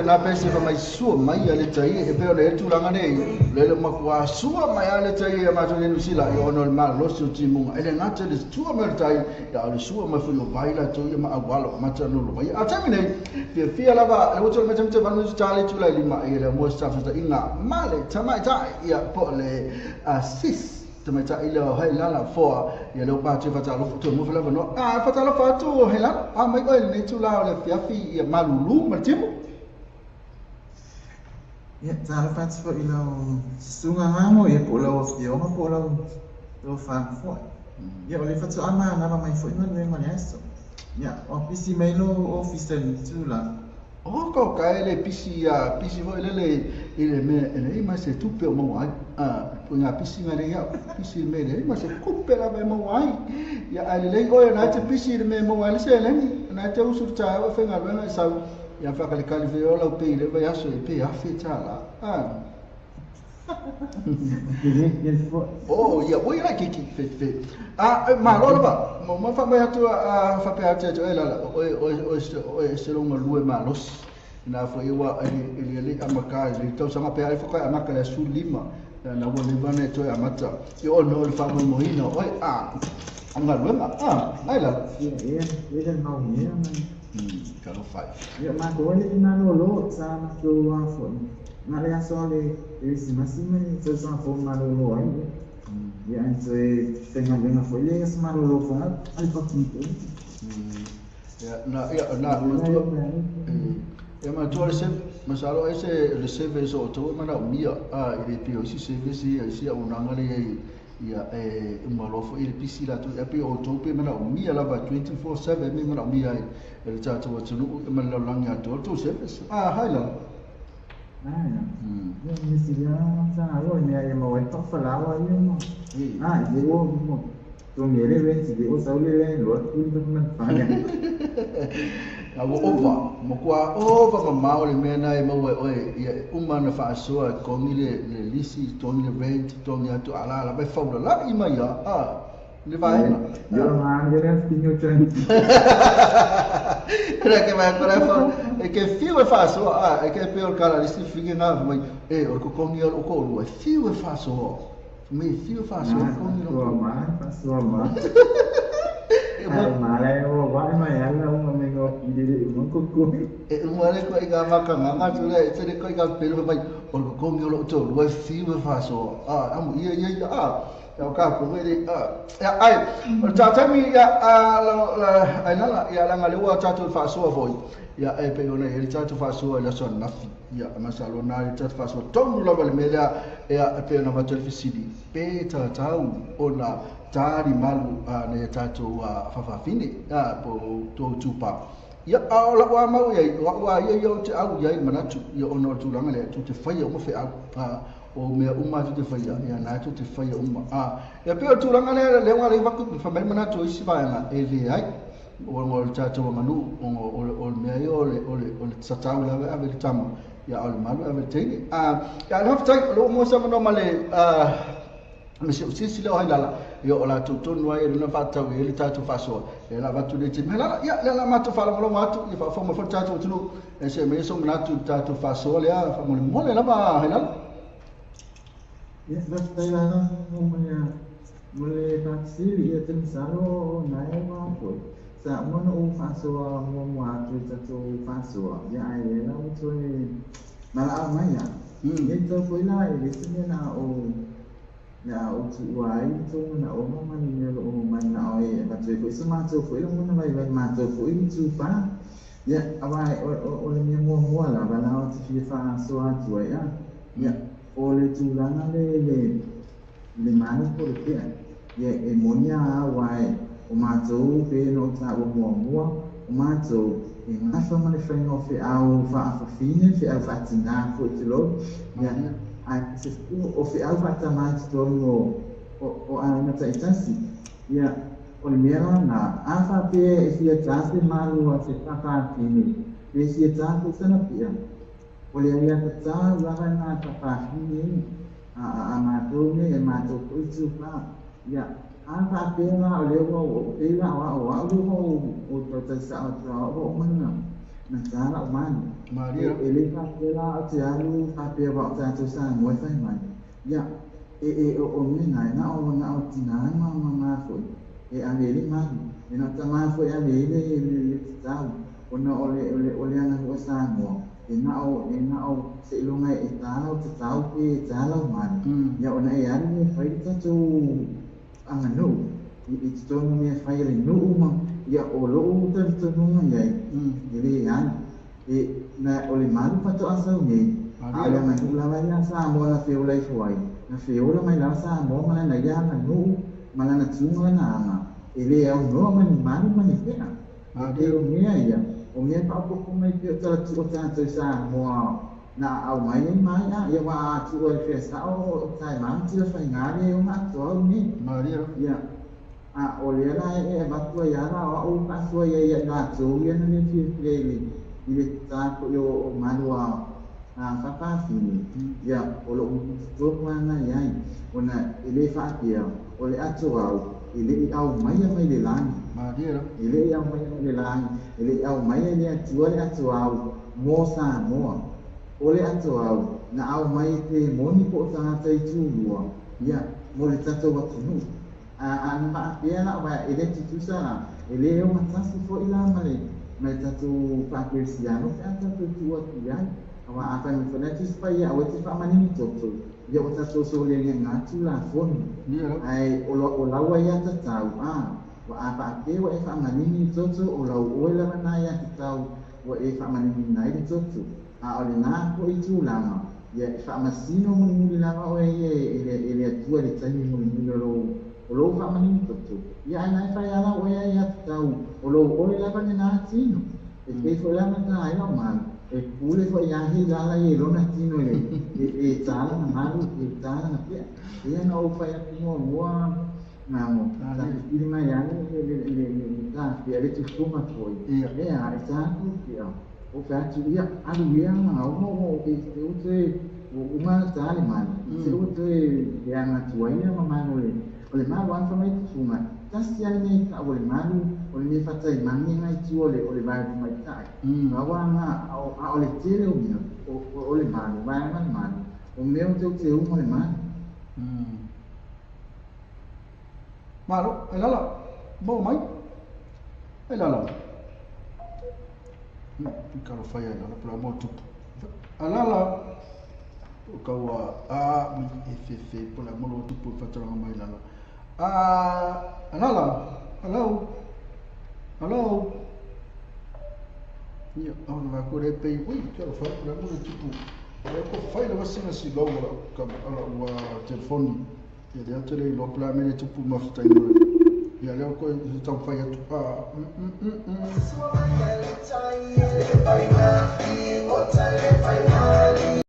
Na pese fa mai sua mai ale tai e pe ole tulaga nei le le makua sua mai ale tai e matou nei Nusila i ona o le malosi o timuga e le gata le tua mai o le tai ia o le sua mai foi o vai latou ia ma auala o mata no lo vai a taimi nei fiafia lava le utu o le mete mete valu tale tula i lima ia le mua safetaiga ma le tamaitai ia po o le sis tamaitai lea o Hailala Foa ia lea ua patua i fatalofa toe mua fale avanoa a fatalofa atu o Hailala a mai oe lenei tula o le afiafi ia malulu ma le timu. Ia, talofa atu foi i lau susuga gamo, ia po o lau afioga po o lau tofa foi. Ia, o le faatoa manava mai foi galuega o le aso. Ia, o pisi mai lou ofisa i le tulaga. O ko ka e le pisi a pisi foi lele i le mea e leai ma se tupe o maua ai. A o ngā pisi ngā lei au, pisi i le mea e leai ma se kupe lava e maua ai. Ia ae lelei oe na e te pisi i le mea e maua ai le seleni, na e te usu le taeao e faigaluega e sau. Ia whakalikali fe o lau pe i le vaiaso e pe afe tālā. Ah. Oh, ia, oi la kiki, fe, fe. Ah, malo lava, mo ma fa mai atu a fa pe atu atu e lala, oi oi oi oi se longa lue malosi. Na fo iwa e le le amaka le tausaga pe ai foka amaka le asu lima. Na ua leva na e toe amata. I o no le faamoemoeina oe a o galuega a ai la. Ia, ia, ia le mau mea mai. Talofa. Ia, matou ai le malolo, sa matou a foi. Na le aso le Kerisimasi ma le tausaga fou malolo ai. Ia, ae toe faigaluega foi le aso malolo foi a le pakito. Ia, na, ia, na, matua, ia matua le seve, masalo ai se le service o outou e manaomia a i le pei o isi service ia isi auaunaga lea i ai ia e uma loa foi le pisi latou ia pei o outou pe manaomia lava 24/7 me manaomia ai e le tatou atunuu ma le lalolagi atoa le tou service a hai lala. Ia, misi ia sa o mea ia maua ai faafalaoa ia ma. Ah, i o mo tu ngere we ti o sau le le lo tu ni man fa ya. A ua ova, matua ova mamao le mea lena e maua e oe, ia e uma ona faasoa e totogi le le lisi, totogi le rent, totogi atu a la lava e faulalai mai lava a le vaega. Ia o le lea fini o tani. Ena ke vai kora fa e ke fiu e faasoa a e ke pe o le kala lisi fini na mai e o le totogi o le toalua e fiu e faasoa. Me fiu e faasoa totogi o le ma, faasoa ma. Ai ma le o vai mai ala uma me ngo i le mo ko. E uma le ko i ka makanganga tu le te le ko i ka pelu mai o le totogi o le toalua e fiu e faasoa. A amu ia ia ia a ia o ka ko le a ia ai o le taimi ia a la ai nala ia langa le ua tatou faasoa foi ia e pe ona e le tatou faasoa i le aso ananafi ia masalo na le tatou faasoa tonu lava le mea lea ia e pe ona avatu ai le fesili pe tatau ona tali malu nai a tatou faafafine po o tou itupa. Ia, a o lau a mau i ai, o au a ia ia ou te au i ai i manatu, ia ona o le tulaga lea, tou te faia uma feau, o mea uma tou te faia, ia na tou te faia uma. Ia pei o le tulaga lea, lea ua avatu fai mai manatu o isi vaega, e leai, ona o le tatou aganuu, ona o le mea ia o le, o le, o le tatau lava e ave i le tama, ia a o le malu e ave i le teine. Ia, faafetai, o lea ua maua se avanoa ma le, ma si ou sisi lea o Hailala, ia o latou tonu ai e luna faatatau i ai le tatou faasoa, ia la avatu le taimi. Hailala, ia lea la matou faalogologo atu, ia faafofoga mai foi le tatou atunuu, e se aumai sou manatu i le tatou faasoa lea faamolemole lava Hailala. Ia, faafetai lava mo le faafesili, ia te masalo na e ua foi. Sa uma ona ou faasoa muamua atu i tatou faasoa, ia ae lea la ua toe valaau mai ia. Ia tau foi la e le se mea na o le a ou tuua ai le tou manaoga ma ni mea o lo o mananao ai e avatu ai foi so matou foi lagona vaivai matou foi itupa. Ia, aua o le mea muamua lava la ou te fia faasoa atu ai a. Ia, o le tulaga le le le malu po o le pea, ia e moni a aua e o matou pe na ou taua muamua, o matou e gafa ma le faiga o feau faafafine, feau faatinā foi tulou, ia, ae se o feau faatamā i totonu o aiga taitasi. Ia, o le mea la lena, a faapea e fia tā se malu a se faafafine, pe fia tā foi sana pea, o le aiatatau lava lena a le faafafine a matou nei, a matou foi itupa. Ia, a faapea la o lea ua ou pei la o au, o au lea ua ou tautaisao atu a ua uma na tā lau malu. Malia. E le faapea la o te alu faapea aua o tatou Samoa e fai mai. Ia, e o mea na, e na o tinā ma ma foi e ave ai le malu. E na o tamā foi e ave ai le tatau, ona o le aganuu a Samoa, e na o seiloga e tā lau tatau pe e tā lau malu. Ia, ona e alu e fai le tatou aganuu i totonu mea fai a le nuu ma, ia, o lou talitonuga i ai, e le alu. E, na, o le malu faatoa sau nei, a o le aganuu lava ia Samoa na feola ifo ai, na feola mai lava Samoa ma lana ia aganuu, ma lana tu ma lana aga, e le aunoa ma ni malu ma ni pea. E pei o mea ia, o mea faaopoopo mai pea o talatu o tatou Samoa na aau mai ai mai a, ia ua atu ai fea sao o tae ma tila faiga le o atoa au nei. Malia. Ia, a o lea la e avatu ai ala o au faasoa ia ia latou ia na le filifili i le tā foi o malu a faafafine. Ia, o lou tonu lana i ai, ona e le faapea, o le ato au, e le i au mai mai le lagi. Malia. E le i au mai mai le lagi, e le i au mai le Atua le ato au mo Samoa. O le ato au, na au mai pe moni po o tagata i tulua, ia, mo le tatou atunuu. A na faapea la, aua e le tutusa la, e le ogatasi foi la ma le tatou faakerisiano pe a tatou tuu atu i ai. Aua a fai mai foi la Tusi Paia, aua e te faamanini toto, ia ua tatou solialiaga atu lafono. Ae o lau ai atatau, a, ua a faapea ua e faamanini toto, o lau oe lava na ia tatau ua e faamanini ai le toto. A o lena foi tulaga, ia e faamasino mulimuli lava oe ia e le Atua i le taimi mulimuli o lou faamanini toto. Ia ae na e fai ala oe ai atatau, o lou oe lava lena tino. E pei foi la na tā ai lau malu, e pule foi ia hei lala i e lona tino e tā lana malu, e tā lana pea. Ia na ou fai atu muamua Gamo, sa fesili mai lava le tafia le tufuga foi. Ia. E a e sa tufia. O fai atu, ia, alu ia ma ua e se ua toe ua uma ta le malu. Se ua toe leaga atu ai ia ma malu o le malu lava fai mai tufuga. Tasi lava le mea e tau o le malu, o le mea faataimagi lena i tua o le vae tamaitai. Pau lava lena, a o le tele o mea o le malu, vaega le malu, o mea o teuteuga o le malu. Malo, e lala, maua mai. E lala. Talofa ia e lala, pula mo tupu. Alala, o kaua a ui e fefe, pula mo tupu e whataranga mai lala. A, alala, hello, hello. Ia, au na ko le pei, ui, talofa, pula mo tupu. Ia ko fai le wasinga si lau ala ua telefoni. Ia lea te le iloa pela mea le tupu mafutai mo ia lea ko e tau fai atu.